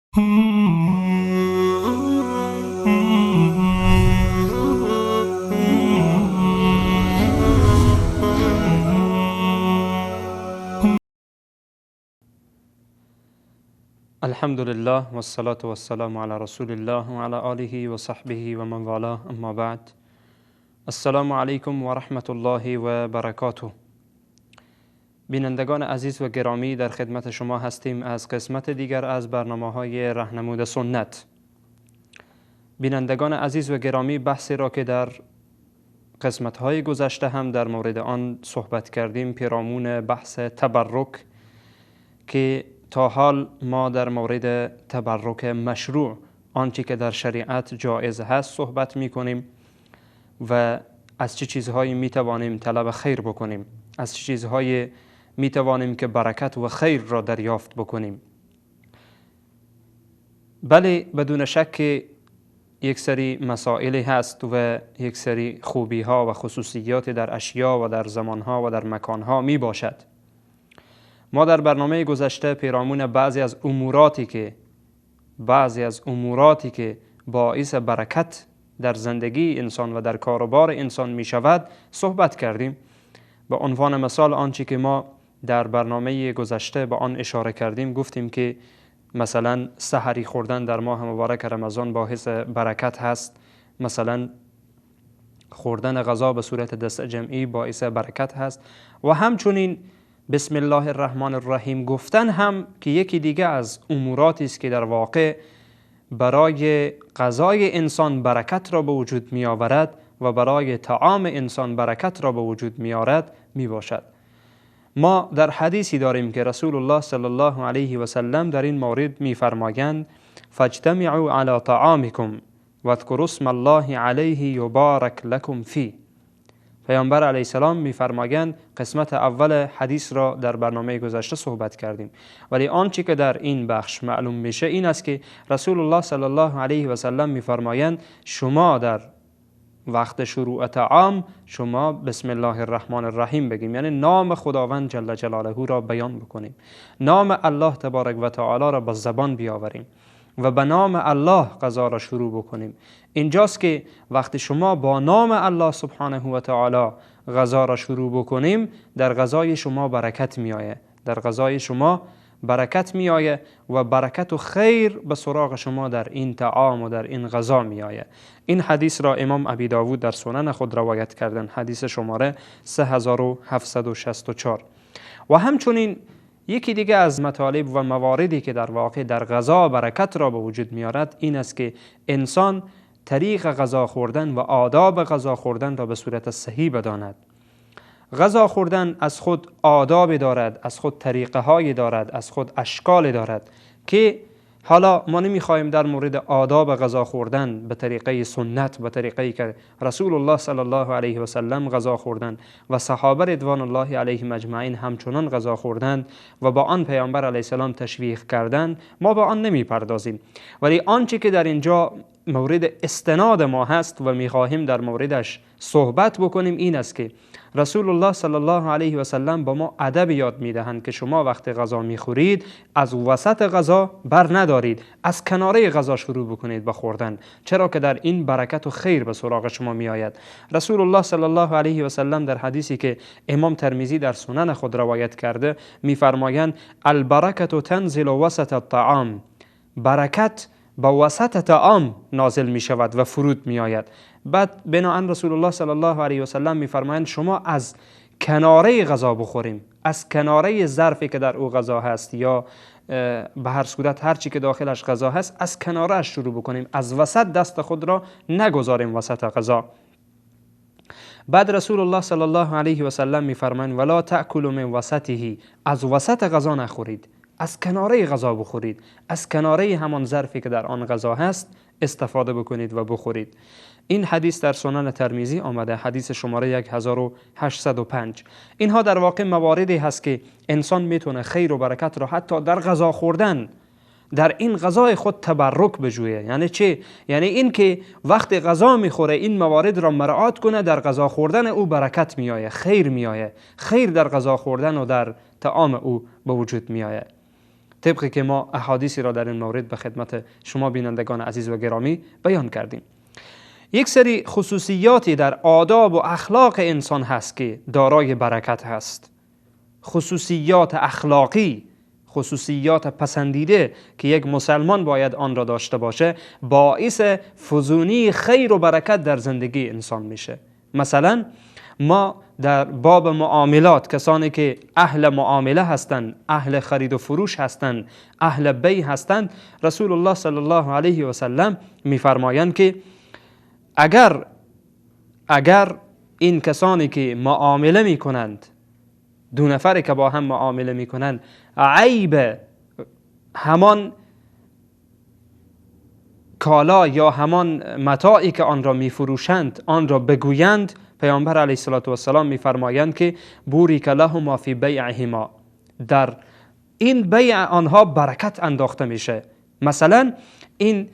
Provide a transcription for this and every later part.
الحمد لله والصلاة والسلام علی رسول الله و علی آله و صحبه و من والاه، اما بعد. السلام علیکم و رحمت الله و برکاته. بینندگان عزیز و گرامی، در خدمت شما هستیم از قسمت دیگر از برنامه‌های رهنمود سنت. بینندگان عزیز و گرامی، بحثی را که در قسمت‌های گذشته هم در مورد آن صحبت کردیم، پیرامون بحث تبرک، که تا حال ما در مورد تبرک مشروع، آنچه که در شریعت جایز هست، صحبت می‌کنیم و از چه چیزهایی می‌توانیم طلب خیر بکنیم، از چه چیزهایی می‌توانیم که برکت و خیر را دریافت بکنیم. بله، بدون شک یک سری مسائل هست و یک سری خوبی ها و خصوصیات در اشیا و در زمان ها و در مکان ها می باشد. ما در برنامه گذشته پیرامون بعضی از اموراتی که باعث برکت در زندگی انسان و در کاروبار انسان می شود صحبت کردیم. به عنوان مثال آنچه که ما در برنامه گذشته به آن اشاره کردیم، گفتیم که مثلا سحری خوردن در ماه مبارک رمضان باعث برکت هست، مثلا خوردن غذا به صورت دست جمعی باعث برکت هست، و همچنین بسم الله الرحمن الرحیم گفتن هم که یکی دیگه از اموراتی است که در واقع برای غذای انسان برکت را به وجود می آورد و برای طعام انسان برکت را به وجود می آورد می باشد. ما در حدیثی داریم که رسول الله صلی الله علیه و سلم در این مورد می فرمایند: فاجتمعوا علی طعامکم واذکروا اسم الله علیه یبارک لکم فیه. پیامبر علیه السلام می‌فرمایند، قسمت اول حدیث را در برنامه گذشته صحبت کردیم، ولی آنچه که در این بخش معلوم میشه این است که رسول الله صلی الله علیه و سلم می‌فرمایند شما در وقت شروع طعام شما بسم الله الرحمن الرحیم بگیم، یعنی نام خداوند جل جلاله را بیان بکنیم، نام الله تبارک و تعالی را با زبان بیاوریم و به نام الله غذا را شروع بکنیم. اینجاست که وقتی شما با نام الله سبحانه و تعالی غذا را شروع بکنیم، در غذای شما برکت میآید، در غذای شما برکت میآید و برکت و خیر به سراغ شما در این طعام و در این غذا میآید. این حدیث را امام ابی داود در سنن خود روایت کردن، حدیث شماره 3764. و همچنین یکی دیگه از مطالب و مواردی که در واقع در غذا برکت را به وجود میارد این است که انسان طریق غذا خوردن و آداب غذا خوردن را به صورت صحیح بداند. غذا خوردن از خود آداب دارد، از خود طریقه های دارد، از خود اشکال دارد که حالا ما نمیخوایم در مورد آداب غذا خوردن به طریقه سنت، به طریقه‌ای که رسول الله صلی الله علیه و سلم غذا خوردن و صحابه رضوان الله علیهم اجمعین همچنان غذا خوردن و با آن پیامبر علیه السلام تشویق کردن، ما با آن نمیپردازیم. ولی آنچه که در اینجا مورد استناد ما هست و میخواهیم در موردش صحبت بکنیم این است که رسول الله صلی الله علیه و سلم با ما ادب یاد میدهند که شما وقتی غذا میخورید از وسط غذا بر ندارید، از کناره غذا شروع بکنید به خوردن، چرا که در این برکت و خیر به سراغ شما میآید. رسول الله صلی الله علیه و سلم در حدیثی که امام ترمذی در سنن خود روایت کرده میفرمایند: البرکت تنزل وسط الطعام، برکت با وسط طعام نازل می شود و فرود می آید. بعد بناهن رسول الله صلی الله علیه و سلم می فرمایند شما از کناره غذا بخوریم، از کناره ظرفی که در او غذا هست یا به هر صورت هر چی که داخلش غذا هست از کنارهش شروع بکنیم، از وسط دست خود را نگذاریم وسط غذا. بعد رسول الله صلی الله علیه و سلم می فرمایند ولا تأکلوا من وسطه، از وسط غذا نخورید، از کناره غذا بخورید، از کناره همان ظرفی که در آن غذا هست استفاده بکنید و بخورید. این حدیث در سنن ترمذی آمده، حدیث شماره 1805. اینها در واقع مواردی هست که انسان میتونه خیر و برکت را حتی در غذا خوردن، در این غذای خود تبرک بجویه. یعنی چه؟ یعنی این که وقتی غذا میخوره این موارد را مراعات کنه، در غذا خوردن او برکت میآید، خیر میآید، خیر در غذا خوردن و در طعام او به وجود میآید. طبقی که ما احادیثی را در این مورد به خدمت شما بینندگان عزیز و گرامی بیان کردیم. یک سری خصوصیاتی در آداب و اخلاق انسان هست که دارای برکت هست. خصوصیات اخلاقی، خصوصیات پسندیده که یک مسلمان باید آن را داشته باشه، باعث فزونی خیر و برکت در زندگی انسان میشه. مثلا ما در باب معاملات، کسانی که اهل معامله هستند، اهل خرید و فروش هستند، اهل بیع هستند، رسول الله صلی الله علیه و سلم میفرمایند که اگر این کسانی که معامله میکنند، دو نفری که با هم معامله میکنند، عیب همان کالا یا همان متاعی که آن را میفروشند آن را بگویند، پیامبر علیه الصلاة والسلام میفرمایند که بوریک لهما فی بیعهما، در این بیع آنها برکت انداخته میشه. مثلا این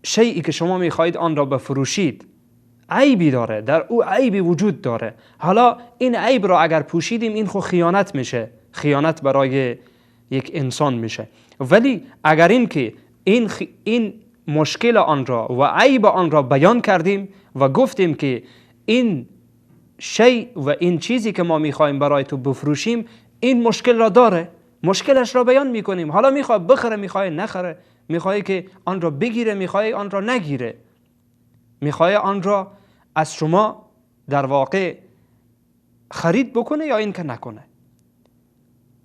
شیئی که شما میخواهید آن را بفروشید عیبی داره، در او عیبی وجود داره. حالا این عیب را اگر پوشیدیم این خو خیانت میشه، خیانت برای یک انسان میشه. ولی اگر این که این مشکل آن را و عیب آن را بیان کردیم و گفتیم که این شی و این چیزی که ما میخوایم برای تو بفروشیم این مشکل را داره، مشکلش را بیان میکنیم. حالا میخواد بخره، میخواد نخره، میخواد که آن را بگیره، میخواد آن را نگیره، میخواد آن را از شما در واقع خرید بکنه یا این که نکنه،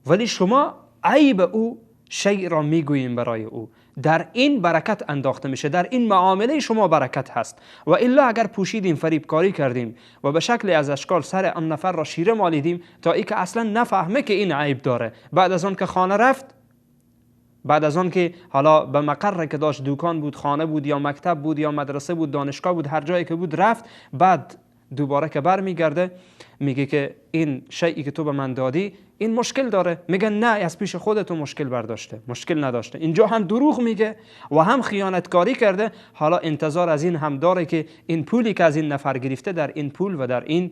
ولی شما عیب او شیء را میگوییم برای او، در این برکت انداخته میشه، در این معامله شما برکت هست. و الا اگر پوشیدیم، فریبکاری کردیم و به شکل از اشکال سر آن نفر را شیره مالیدیم تا ای که اصلا نفهمه که این عیب داره، بعد از آن که خانه رفت، بعد از آن که حالا به مقر که داشت، دوکان بود، خانه بود، یا مکتب بود، یا مدرسه بود، دانشگاه بود، هر جایی که بود رفت، بعد دوباره که برمیگرده میگه که این شیئی که تو به من دادی این مشکل داره. میگه نه، از پیش خودت مشکل برداشته، مشکل نداشته. اینجا هم دروغ میگه و هم خیانتکاری کرده. حالا انتظار از این هم داره که این پولی که از این نفر گرفته در این پول و در این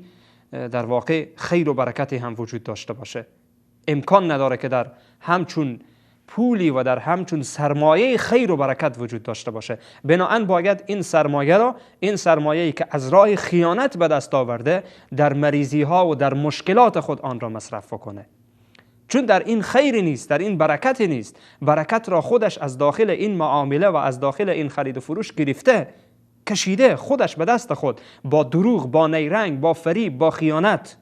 در واقع خیر و برکتی هم وجود داشته باشه. امکان نداره که در همچون پولی و در همچون سرمایه خیر و برکت وجود داشته باشه. بنابراین باید این سرمایه را، این سرمایه‌ای که از راه خیانت به دست آورده، در مریضی ها و در مشکلات خود آن را مصرف کنه، چون در این خیری نیست، در این برکتی نیست. برکت را خودش از داخل این معامله و از داخل این خرید و فروش گرفته، کشیده خودش به دست خود، با دروغ، با نیرنگ، با فریب، با خیانت.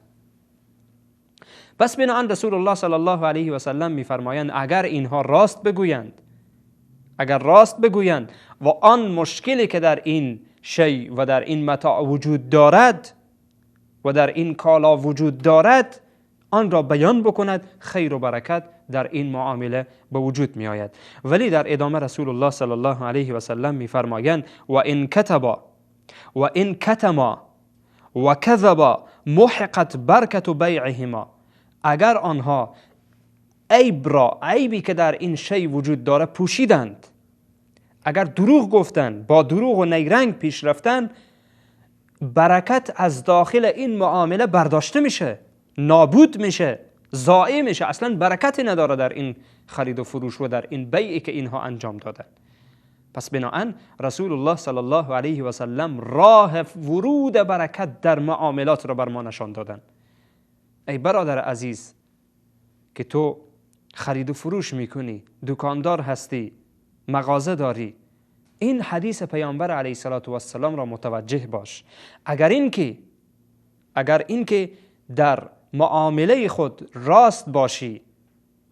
پس بنابراین رسول الله صلی الله علیه و سلم میفرمایند اگر اینها راست بگویند، اگر راست بگویند و آن مشکلی که در این شی و در این متاع وجود دارد و در این کالا وجود دارد آن را بیان بکند، خیر و برکت در این معامله به وجود می آید. ولی در ادامه رسول الله صلی الله علیه و سلم میفرمایند و این کتبا و این کتما و کذبا محقت برکت بیعهما. اگر آنها عیب را، عیبی که در این شی وجود داره پوشیدند، اگر دروغ گفتند، با دروغ و نیرنگ پیش رفتند، برکت از داخل این معامله برداشته میشه، نابود میشه، ضایع میشه، اصلا برکتی نداره در این خرید و فروش و در این بیعی که اینها انجام دادن. پس بناهن رسول الله صلی الله علیه و سلم راه ورود برکت در معاملات را بر ما نشان دادن. ای برادر عزیز که تو خرید و فروش میکنی، دکاندار هستی، مغازه داری، این حدیث پیامبر علیه السلام را متوجه باش. اگر اینکه در معامله خود راست باشی،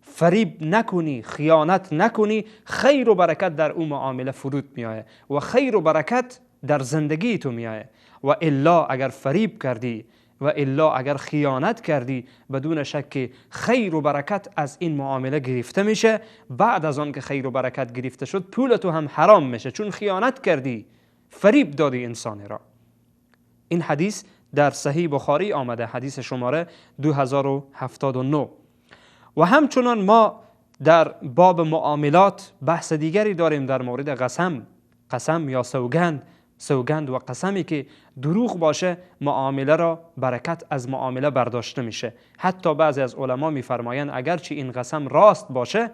فریب نکنی، خیانت نکنی، خیر و برکت در او معامله فرود میآید و خیر و برکت در زندگی تو میآید. و الا اگر فریب کردی و الا اگر خیانت کردی، بدون شک خیر و برکت از این معامله گرفته میشه. بعد از آن که خیر و برکت گرفته شد، پول تو هم حرام میشه، چون خیانت کردی، فریب دادی انسان را. این حدیث در صحیح بخاری آمده، حدیث شماره 2079. و همچنان ما در باب معاملات بحث دیگری داریم در مورد قسم، قسم یا سوگند، سوگند و قسمی که دروغ باشه معامله را، برکت از معامله برداشته میشه. حتی بعضی از علما میفرمایند اگرچه این قسم راست باشه،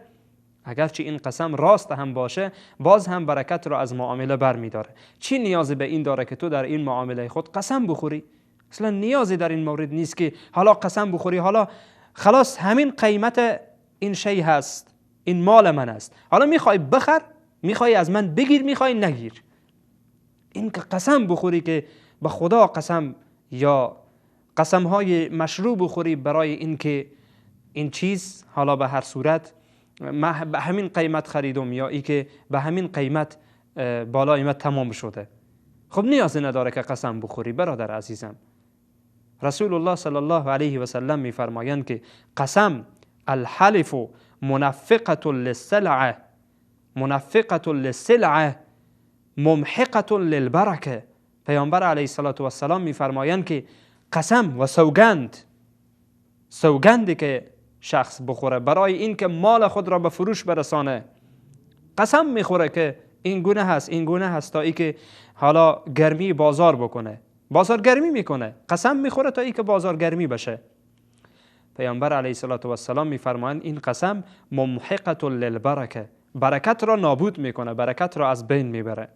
اگرچه این قسم راست هم باشه، باز هم برکت را از معامله بر میداره. چی نیازی به این داره که تو در این معامله خود قسم بخوری؟ اصلا نیازی در این مورد نیست که حالا قسم بخوری، حالا خلاص همین قیمت این شی هست، این مال من است، حالا میخوای بخر، میخوای از من بگیر، میخوای نگیر. این که قسم بخوری که به خدا قسم یا قسم های مشروع بخوری برای اینکه این چیز حالا به هر صورت من به همین قیمت خریدم یا ای که به همین قیمت بالای من تمام شده، خب نیازی نداره که قسم بخوری برادر عزیزم. رسول الله صلی الله علیه و سلم میفرمایند که قسم الحلف منفقة للسلعه، منفقة للسلعه ممحقة للبرکه. پیامبر علیه الصلاة والسلام میفرمایند که قسم و سوگند، سوگندی که شخص بخوره برای اینکه مال خود را به فروش برسانه، قسم میخوره که این گونه هست، این گونه هست، تا اینکه حالا گرمی بازار بکنه، بازار گرمی میکنه، قسم میخوره تا اینکه بازار گرمی بشه. پیامبر علیه الصلاة والسلام میفرمایند این قسم ممحقة للبرکه، برکت را نابود میکنه، برکت را از بین میبره.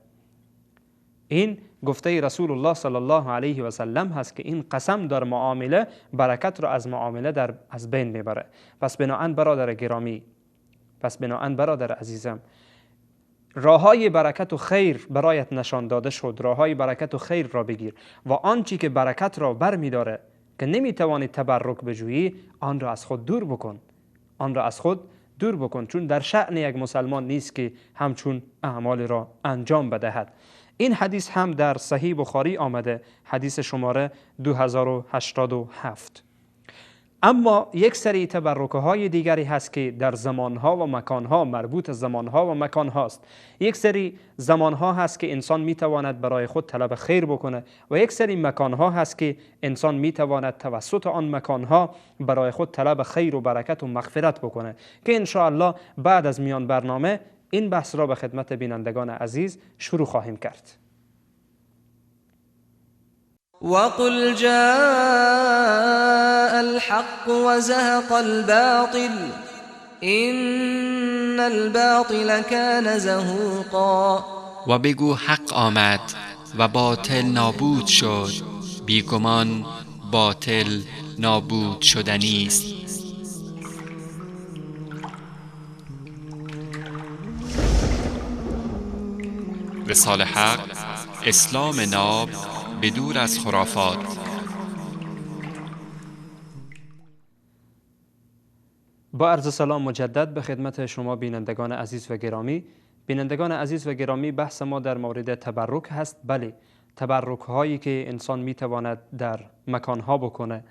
این گفته رسول الله صلی الله علیه و سلم هست که این قسم در معامله برکت را از معامله از بین میبره. پس بناهن برادر گرامی، پس بناهن برادر عزیزم، راههای برکت و خیر برایت نشان داده شد، راههای برکت و خیر را بگیر و آنچی که برکت را بر میداره که نمیتوانی تبرک بجویی، آن را از خود دور بکن، آن را از خود دور بکن، چون در شأن یک مسلمان نیست که همچون اعمال را انجام بدهد. این حدیث هم در صحیح بخاری آمده، حدیث شماره 2087. اما یک سری تبرکه های دیگری هست که در زمانها و مکانها مربوط زمانها و مکانهاست. یک سری زمانها هست که انسان میتواند برای خود طلب خیر بکنه و یک سری مکانها هست که انسان میتواند توسط آن مکانها برای خود طلب خیر و برکت و مغفرت بکنه که انشاءالله بعد از میان برنامه این بحث را به خدمت بینندگان عزیز شروع خواهیم کرد. وقل جاء الحق وزهق الباطل إن الباطل كان زهوقا. و بگو حق آمد و باطل نابود شد، بیگمان باطل نابود شدنی است. وصال حق، اسلام ناب، بدور از خرافات. با عرض سلام مجدد به خدمت شما بینندگان عزیز و گرامی. بینندگان عزیز و گرامی، بحث ما در مورد تبرک هست. بله، تبرک هایی که انسان میتواند در مکانها بکنه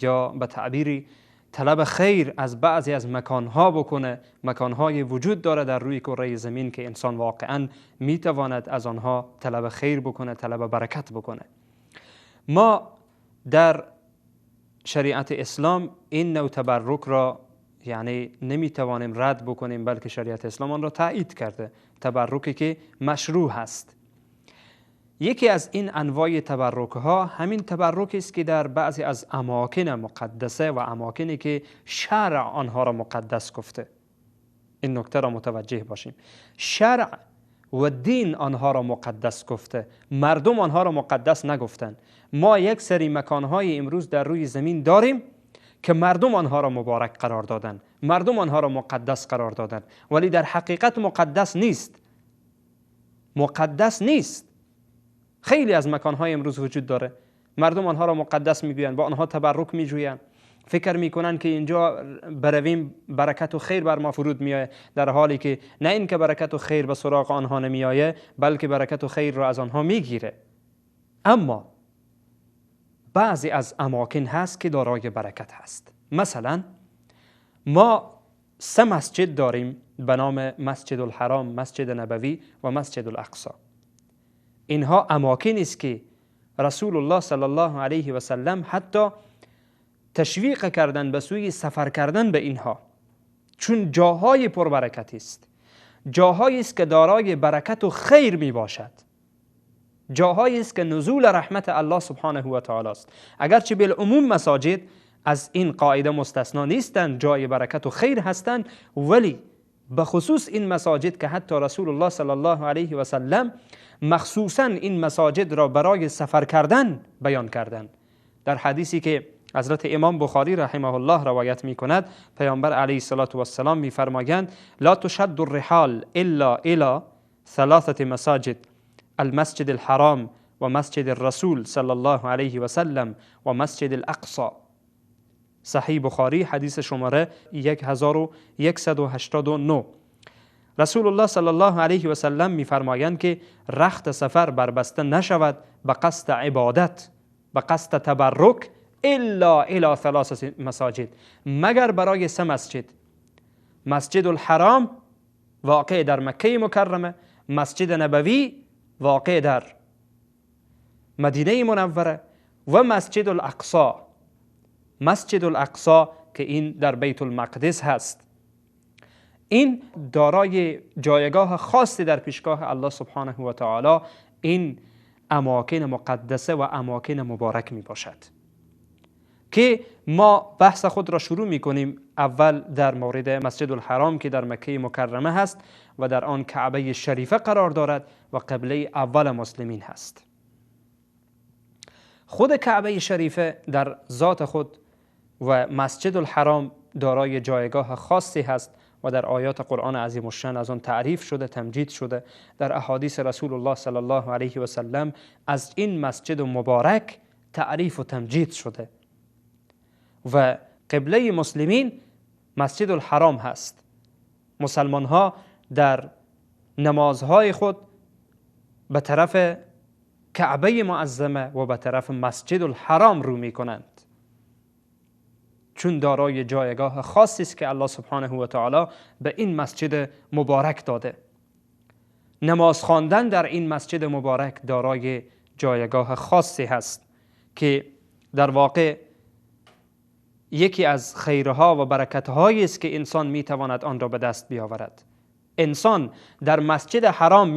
یا به تعبیری طلب خیر از بعضی از مکانها بکنه، مکانهای وجود داره در روی کره زمین که انسان واقعا میتواند از آنها طلب خیر بکنه، طلب برکت بکنه. ما در شریعت اسلام این نوع تبرک را یعنی نمیتوانیم رد بکنیم، بلکه شریعت اسلام آن را تایید کرده، تبرکی که مشروع هست. یکی از این انواع تبرک ها همین تبرک است که در بعضی از اماکن مقدسه و اماکنی که شرع آنها را مقدس گفته. این نکته را متوجه باشیم، شرع و دین آنها را مقدس گفته، مردم آنها را مقدس نگفتند. ما یک سری مکانهای امروز در روی زمین داریم که مردم آنها را مبارک قرار دادن، مردم آنها را مقدس قرار دادن، ولی در حقیقت مقدس نیست، مقدس نیست. خیلی از مکانهای امروز وجود داره، مردم آنها را مقدس میگویند، با آنها تبرک میجویند، فکر میکنن که اینجا برویم برکت و خیر بر ما فرود میآید، در حالی که نه اینکه برکت و خیر به سراغ آنها نمیآید، بلکه برکت و خیر را از آنها میگیره. اما بعضی از اماکن هست که دارای برکت هست. مثلا ما سه مسجد داریم به نام مسجد الحرام، مسجد نبوی و مسجد الاقصی. اینها اماکنی است که رسول الله صلی الله علیه و سلم حتی تشویق کردن به سوی سفر کردن به اینها، چون جاهای پربرکتی است، جاهایی است که دارای برکت و خیر می باشد، جاهایی است که نزول رحمت الله سبحانه و تعالی است. اگرچه بالعموم مساجد از این قاعده مستثنا نیستند، جای برکت و خیر هستند، ولی به خصوص این مساجد که حتی رسول الله صلی الله علیه و سلم مخصوصا این مساجد را برای سفر کردن بیان کردند. در حدیثی که حضرت امام بخاری رحمه الله روایت می کند، پیامبر علیه الصلاة والسلام می فرمایند لا تشد الرحال الا الى ثلاثة مساجد، المسجد الحرام و مسجد الرسول صلی الله علیه و سلم و مسجد الاقصی. صحیح بخاری حدیث شماره 1189. رسول الله صلی الله علیه و سلم می‌فرمایند که رخت سفر بربسته نشود به قصد عبادت، به قصد تبرک، الا الی ثلاث مساجد، مگر برای سه مسجد: مسجد الحرام واقع در مکه مکرمه، مسجد نبوی واقع در مدینه منوره و مسجد الاقصی، مسجد الاقصی که این در بیت المقدس هست. این دارای جایگاه خاصی در پیشگاه الله سبحانه و تعالی، این اماکن مقدسه و اماکن مبارک می باشد که ما بحث خود را شروع می کنیم اول در مورد مسجد الحرام که در مکه مکرمه هست و در آن کعبه شریفه قرار دارد و قبله اول مسلمین هست. خود کعبه شریفه در ذات خود و مسجد الحرام دارای جایگاه خاصی هست و در آیات قرآن عظیم الشأن از آن تعریف شده، تمجید شده. در احادیث رسول الله صلی الله علیه و سلم از این مسجد مبارک تعریف و تمجید شده و قبله مسلمین مسجد الحرام هست. مسلمان ها در نمازهای خود به طرف کعبه معظمه و به طرف مسجد الحرام رو می کنند، چون دارای جایگاه خاصی است که الله سبحانه و تعالی به این مسجد مبارک داده. نماز خواندن در این مسجد مبارک دارای جایگاه خاصی هست که در واقع یکی از خیرها و برکتهایی است که انسان میتواند آن را به دست بیاورد. انسان در مسجد حرام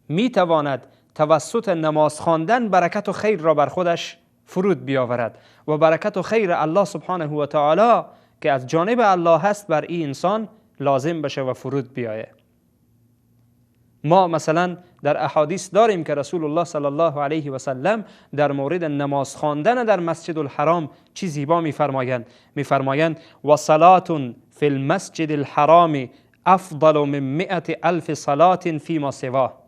میتواند توسط نماز خواندن برکت و خیر را بر خودش فرود بیاورد و برکت و خیر الله سبحانه و تعالی که از جانب الله هست بر این انسان لازم بشه و فرود بیایه. ما مثلا در احادیث داریم که رسول الله صلی الله علیه و سلم در مورد نماز خواندن در مسجد الحرام چی زیبا میفرمایند. میفرمایند و صلاة فی المسجد الحرام افضل من 100,000 صلاة فیما سواه.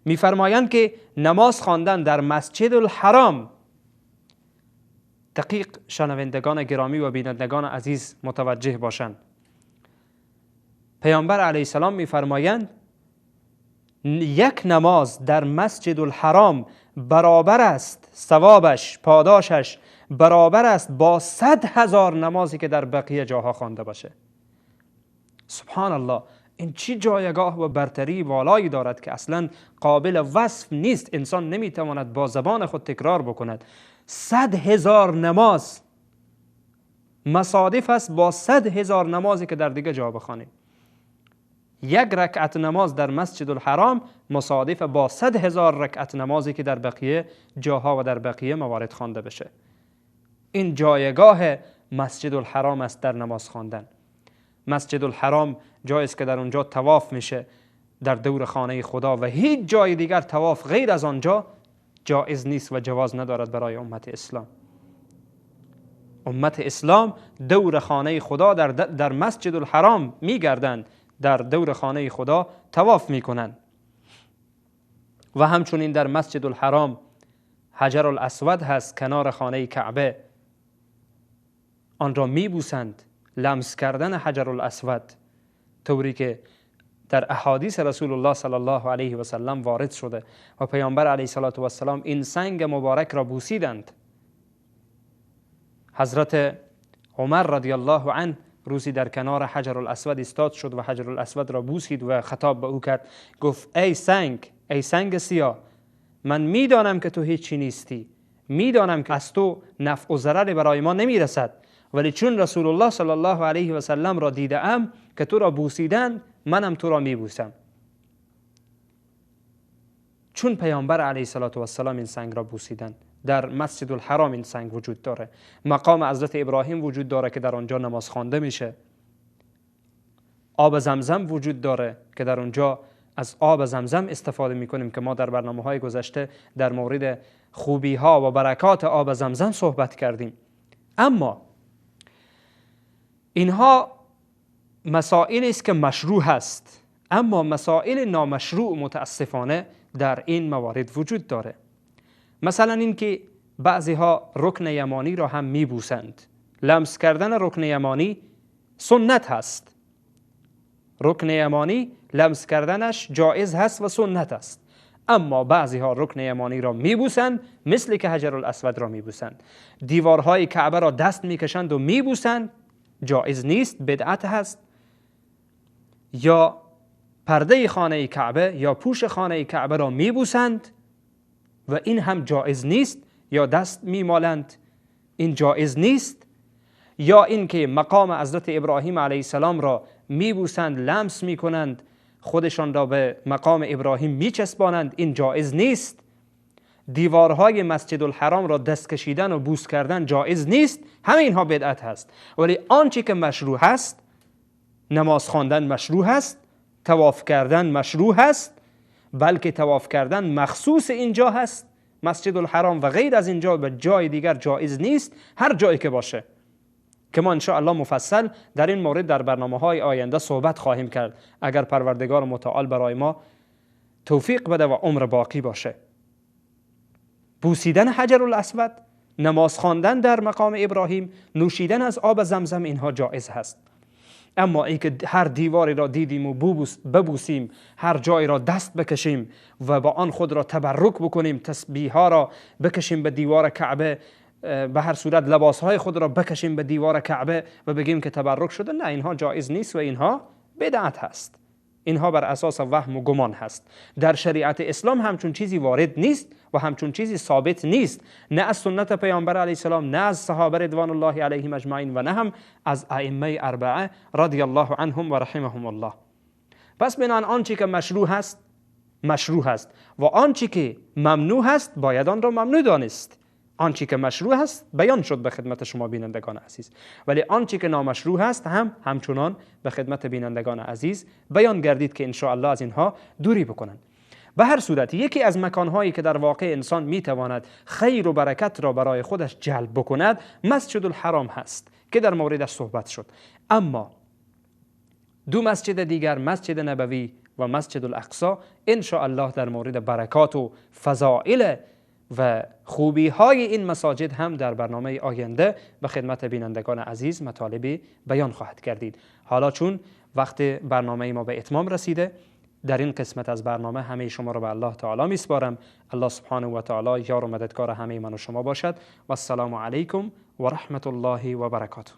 میفرمایند که نماز خواندن در مسجد الحرام، دقیق شنوندگان گرامی و بینندگان عزیز متوجه باشند، پیامبر علیه السلام میفرمایند یک نماز در مسجد الحرام برابر است، ثوابش، پاداشش برابر است با 100,000 نمازی که در بقیه جاها خوانده باشه. سبحان الله، این چی جایگاه و برتری والایی دارد که اصلا قابل وصف نیست. انسان نمیتواند با زبان خود تکرار بکند. 100,000 نماز مصادف است با 100,000 نمازی که در دیگه جا بخوانیم. یک رکعت نماز در مسجد الحرام مصادف با 100,000 رکعت نمازی که در بقیه جاها و در بقیه موارد خوانده بشه. این جایگاه مسجد الحرام است در نماز خواندن. مسجد الحرام جایی است که در اونجا طواف میشه در دور خانه خدا و هیچ جای دیگر طواف غیر از آنجا جایز نیست و جواز ندارد برای امت اسلام. امت اسلام دور خانه خدا در مسجد الحرام میگردند، در دور خانه خدا طواف میکنند و همچنین در مسجد الحرام حجر الاسود هست کنار خانه کعبه، آن را میبوسند. لمس کردن حجر الاسود طوری که در احادیث رسول الله صلی الله علیه و سلم وارد شده و پیامبر علیه الصلاة والسلام این سنگ مبارک را بوسیدند. حضرت عمر رضی الله عنه روزی در کنار حجر الاسود ایستاد شد و حجر الاسود را بوسید و خطاب به او کرد، گفت ای سنگ، ای سنگ سیاه، من میدانم که تو هیچی نیستی، میدانم که از تو نفع و ضرر برای ما نمیرسد، ولی چون رسول الله صلی الله علیه و سلم را دیدم که تو را بوسیدن، منم تو را میبوسم. چون پیامبر علیه الصلاة والسلام این سنگ را بوسیدن، در مسجد الحرام این سنگ وجود داره، مقام حضرت ابراهیم وجود داره که در آنجا نماز خوانده میشه. آب زمزم وجود داره که در اونجا از آب زمزم استفاده میکنیم که ما در برنامه های گذشته در مورد خوبی ها و برکات آب زمزم صحبت کردیم. اما اینها مسائلی است که مشروع هست، اما مسائل نامشروع متاسفانه در این موارد وجود داره. مثلا اینکه بعضی ها رکن یمانی را هم میبوسند. لمس کردن رکن یمانی سنت هست، رکن یمانی لمس کردنش جایز هست و سنت است، اما بعضی ها رکن یمانی را میبوسند، مثل که حجر الاسود را میبوسند. دیوارهای کعبه را دست میکشند و میبوسند، جایز نیست، بدعت هست. یا پرده خانه کعبه یا پوش خانه کعبه را میبوسند و این هم جایز نیست، یا دست میمالند، این جایز نیست. یا اینکه مقام حضرت ابراهیم علیه السلام را میبوسند، لمس میکنند، خودشان را به مقام ابراهیم میچسبانند، این جایز نیست. دیوارهای مسجد الحرام را دست کشیدن و بوس کردن جایز نیست. همه اینها بدعت هست. ولی آنچه که مشروع هست، نماز خواندن مشروع هست، طواف کردن مشروع هست، بلکه طواف کردن مخصوص اینجا هست، مسجد الحرام و غیر از اینجا به جای دیگر جایز نیست، هر جایی که باشه، که ما انشاءالله مفصل در این مورد در برنامه های آینده صحبت خواهیم کرد، اگر پروردگار متعال برای ما توفیق بده و عمر باقی باشه. بوسیدن حجر الاسود، نماز خواندن در مقام ابراهیم، نوشیدن از آب زمزم، اینها جایز هست. اما اینکه هر دیواری را دیدیم و ببوسیم، هر جایی را دست بکشیم و با آن خود را تبرک بکنیم، تسبیح ها را بکشیم به دیوار کعبه، به هر صورت لباس های خود را بکشیم به دیوار کعبه و بگیم که تبرک شده، نه، اینها جایز نیست و اینها بدعت هست. اینها بر اساس وهم و گمان هست. در شریعت اسلام همچون چیزی وارد نیست و همچون چیزی ثابت نیست، نه از سنت پیامبر علیه السلام، نه از صحابه رضوان الله علیهم اجمعین و نه هم از ائمه اربعه رضی الله عنهم و رحمهم الله. پس بنان آنچه که مشروع هست مشروع هست و آنچه که ممنوع هست باید آن را ممنوع دانست. آنچه که مشروع هست بیان شد به خدمت شما بینندگان عزیز، ولی آنچه که نامشروع هست هم همچنان به خدمت بینندگان عزیز بیان گردید که انشاءالله از اینها دوری بکنند. به هر صورت یکی از مکانهایی که در واقع انسان میتواند خیر و برکت را برای خودش جلب بکند مسجد الحرام هست که در موردش صحبت شد. اما دو مسجد دیگر، مسجد نبوی و مسجد الاقصی، انشاءالله در مورد برکات و فضائل و خوبی های این مساجد هم در برنامه آینده به خدمت بینندگان عزیز مطالبی بیان خواهد کردید. حالا چون وقت برنامه ما به اتمام رسیده، در این قسمت از برنامه همه شما را به الله تعالی میسپارم. الله سبحانه و تعالی یار و مددگار همه من و شما باشد. و السلام علیکم و رحمت الله و برکاته.